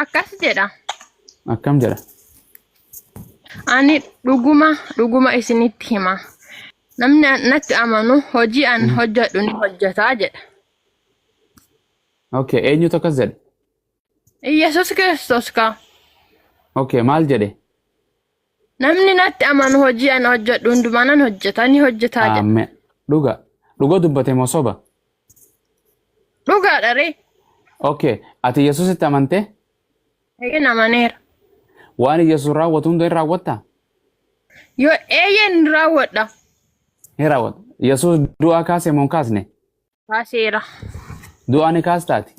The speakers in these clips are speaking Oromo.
Akkas jedha. Akkam jedha? Ani dhuguma dhuguma isinitti hima. Namni natti amanu hojii an hojjedhu ni hojjeta jedha. Okay, eenyutu akkas jedhe? Iyyasuus Kiristoos kaa. Okay, maal jedhe? Namni natti amanu hojii an hojjedhu hundumaa nan hojjeta ni hojjetaa jedha. Ameen. Dhuga. Dhuga dubbate moo soba? Dhugaadha ree. Okay, ati Yesuusitti amantee? Eeyyeen amaneera. Waan Yesuus raawwatu hunda hin raawwattaa? Yoo eeyyeen raawwadha. Hin raawwatu. Yesuus du'aa kaase moo hin kaasne? Kaaseera. Du'aa ni kaastaati?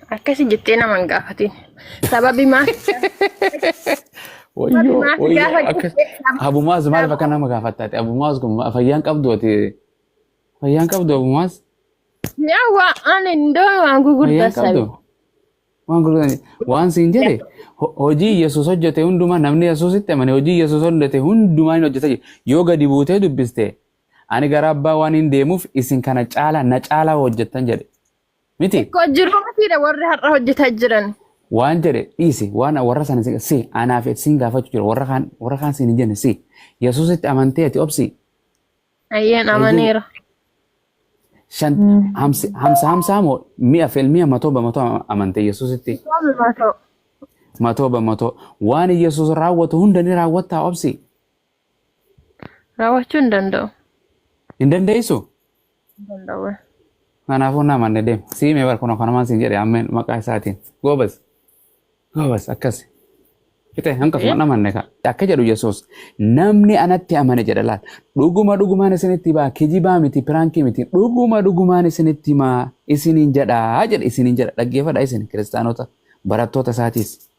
Akkasi jettee nama hin gaafatin. Sababi maaf Wayyoo, maaf wayyoo, gaafa akkas. jettee Abumaaz maaliif akka nama gaafattaati? Abumaaz kun fayyaan qabdu ati. Fayyaan qabdu Abumaaz? Yaa waa ani indoo waan gurguddaa Fayyaan qabdu. sabi. Waan gurguddaa waan siin jedhe hojii Yesuus hojjete hundumaa namni Yesuusitti amane hojii Yesuus hojjete hundumaa hin hojjeta jedhe. Yoo gadi buutee dubbiste ani gara abbaa waan hin deemuuf isin kana caalaa na caalaa hojjettan jedhe. Miti? Koo jiru mitiidha warri har'a hojjetaa jiran. Waan jedhe dhiisi waan warra sana si anaaf siin gaafachuu jira warra kaan siin hin jenne si Yesuusitti amantee ati obsi. Ayyeen amaneera. Shan hamsa hamsaa moo mi'a filmi'a matoo bamatoo amantee Yesuusitti Matoo. matoo bamatoo waan Yesuus raawwatu hunda ni raawwattaa obsi. Raawwachuu hin danda'u. Hin dandeessu? Hin danda'u. Kanaafuu na amanne deema. Siimee bar kun kanumaan siin jedhe ammeen maqaa isaatiin. Goobas. Goobas akkas. Fixe hanqasuma na amanne ka. Akka jedhu Yesuus namni anatti amane jedha laal. Dhuguma dhugumaan isinitti himaa kijibaa miti piraankii miti dhuguma dhugumaan isinitti himaa isiniin jedhaa jedhe isiniin jedha dhaggeeffadha isin kiristaanota barattoota isaatiis.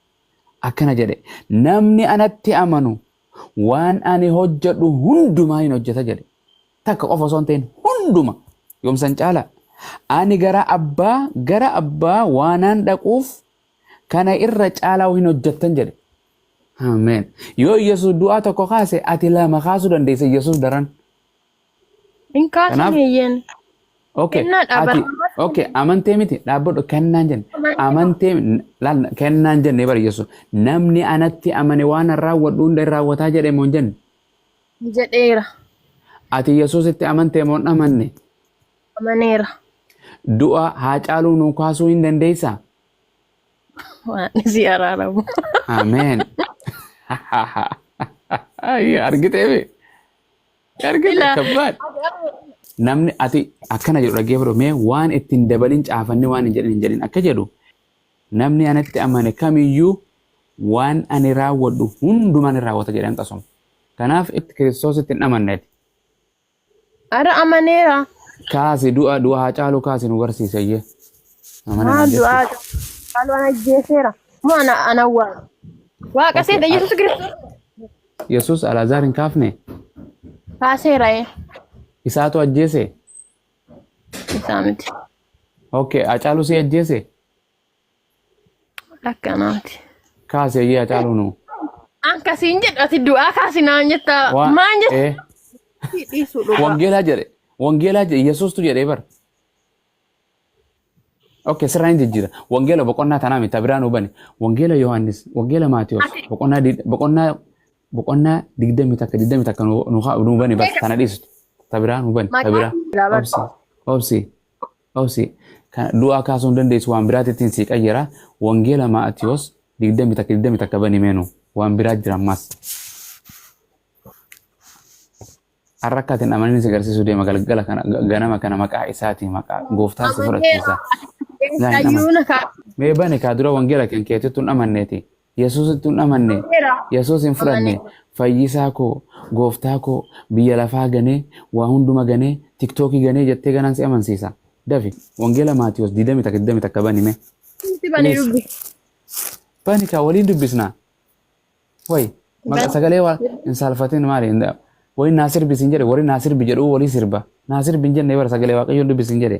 Akkana jedhe namni anatti amanu waan ani hojjedhu hundumaa hin hojjeta jedhe. Takka qofa osoo hin ta'in hunduma yoomsan caala. Ani gara abbaa waanaan dhaquuf kana irra caalaa hin hojjettan jedhe. Ameen. Yoo Yesuus du'aa tokko kaase ati lama kaasuu dandeessa Yesuus daran. Hin kaasan eeyyeen. Okay. Kennaa Ati dhaabata. okay amantee miti dhaabbadhu kennaan jenne amantee laal kennaan jenne bara Yesuus namni anatti amane waan an raawwadhu hunda hin raawwataa jedhe moo hin jenne. Jedheera. Ati Yesuusitti amantee moo hin amanne? Amaneera. Du'a Haacaaluu nuu kaasuu hin dandeessaa? Waan si araaramu. Ameen. Argitee argite Ilaa. kabbaad. Namni ati akkana jedhu dhaggeeffadhu mee waan ittiin dabalin caafanni waan hin jedhin hin jedhin akka jedhu namni anatti amane kamiyyuu waan ani raawwadhu hundumaa ni raawwata jedhan qasuma. Kanaaf itti Kiristoositti hin amanneeti. Ara amaneera. Kaasi du'a Haacaaluu kaasi nu barsiise iyyee. Amane Maal naan du'aa jechuudha. Haaluu ana ajjeeseera. Moo ana ana awwaala. Waaqa Okay, seeta Yesuus Kiristoos Yesuus Alaazaar hin kaafne kaaseera ee. isaatu ajjeese. Isaa miti. Okay, Haacaaluu si ajjeese. Akkanaati. Kaasi iyyee Haacaaluu nu. Akkasiin jedhu ati du'aa kaasi naan jetta. Maan jetta dhiisuu dhugaa. Wangeelaa jedhe. Wangeelaa jedhe Yesuustu jedhee bara. Okay, sirraa hin jijjiira. Wangeela boqonnaa tanaa miti biraan hubani. Wangeela Yohaannis, Wangeela Maatiyos boqonnaa 21 21 nu hubani bas tana dhiistu. Ta biraan hubani. Ta biraa. Obsi, obsi, obsi. Kana du'aa kaasuu hin dandeessu waan biraatti ittiin sii qayyara. Wangeela Maatiyos 21 21 bani meenu waan biraa jira ammas. Har'a akka ati hin amanin si agarsiisuu deema galgala kana ganama kana maqaa isaatiin maqaa gooftaan si fudhachiisa. Laa hin aman. Ayyuuna kaa. Mee bani kaa dura wangeela kan keetitti hin amanneeti. Yesuusitti hin amanne. Yesuus hin fudhanne. Fayyisaa koo, gooftaa koo, biyya lafaa ganee, waa hunduma ganee, tiktookii ganee jettee ganaan si amansiisa. Dafi wangeela Maatiyos 21 21 bani mee. Itti bani Please. dubbi. Bani kaa waliin dubbisnaa. Way maqa sagalee waa hin saalfatin maali hin wayi naa sirbi sin jedhe warri naa sirbi jedhu walii sirba naa sirbi hin jenne bara sagalee waaqayyoon dubbisi hin jedhe.